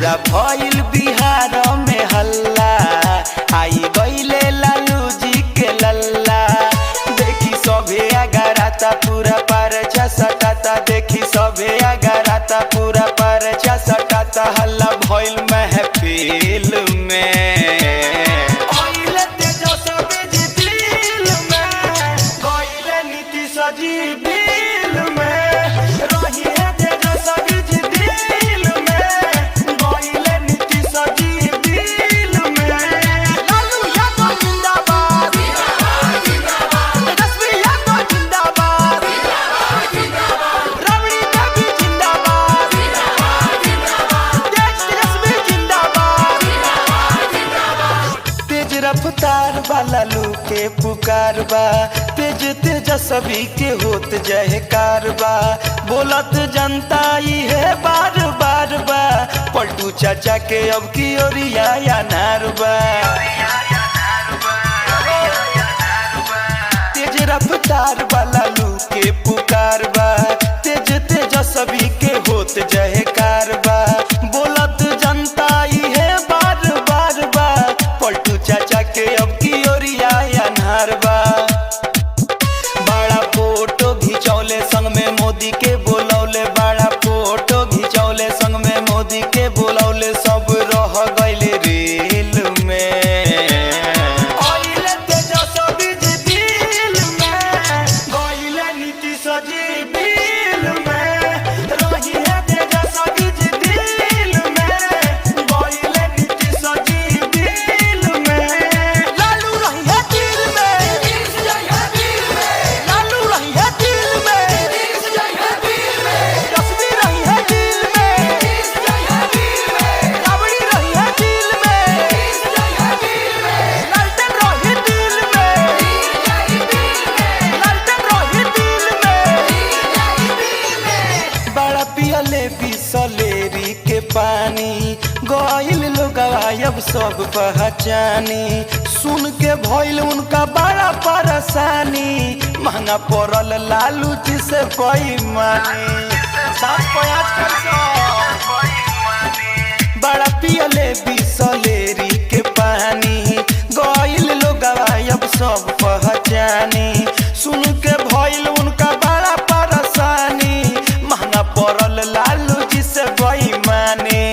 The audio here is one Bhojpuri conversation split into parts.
पूरा भइल बिहार में हल्ला, आई गईले लालू जी के लल्ला। देखी सभे अगराता पूरा परचा सटाता, देखी सभे अगराता पूरा परचा सटाता, हल्ला भइल महफिल में। आइले तेजस्वी जी दिल में, गइले नीतीश जी बिल में, रही है तेजस्वी जी दिल में, गइले नीतीश जी दिल में। लालू यादव जिंदाबाद, तेजस्वी यादव जिंदाबाद, राबड़ी देवी जिंदाबाद, तेज तेजस्वी जिंदाबाद। तेज रफ्तार वाला लू के पुकार बा, तेज तेजस्वी के होत जयकार बा। बोलत जनता ई है बार बार बा, पलटू चाचा के अब की ओरिया अनार बा। तेज रफ्तार वाला लू के पुकार बा, तेज तेजस्वी के होत जयकार बा। बोलत जनता ई है बार बार बा, पलटू चाचा के अब की ओरिया अनहार बा। बड़ा फोटो घिचौले संग में मोदी के बोलौले, बड़ा फोटो घिचौले संग में मोदी के बोलौले, सब रह गइले रेल में। आइले तेजस्वी जी दिल में, गइले नीतीश जी बिल में, रही है तेजस्वी जी दिल में, गइले नीतीश जी बिल में। लालू रही है दिल में, लालू रही है दिल में, तेजस्वी रही है दिल में, राबड़ी रही है दिल में, लालटेन रही दिल में, लालटेन रही दिल में। बड़ा पियले बिसलेरी के पानी, गइल लोग अब सब पहचानी। सुन के भइल उनका बड़ा परेशानी, महंगा पड़ल लालू जी से बेईमानी। सात प्याज कैसा बड़ा पियले बिसलेरी के पानी, गइल लोग अब सब पहचानी। सुन के भइल उनका बड़ा परेशानी, महंगा पड़ल लालू जी से बेईमानी।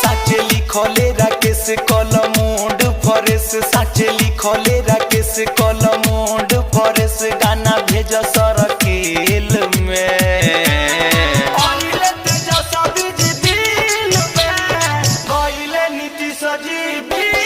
साचे लिखले राकेश कलमुंड फरेस, साचे लिखले राकेश कलमुंड फरेस, गाना भेज सरकेल में। आइले तेजस्वी जी दिल में, गइले नीतीश जी बिल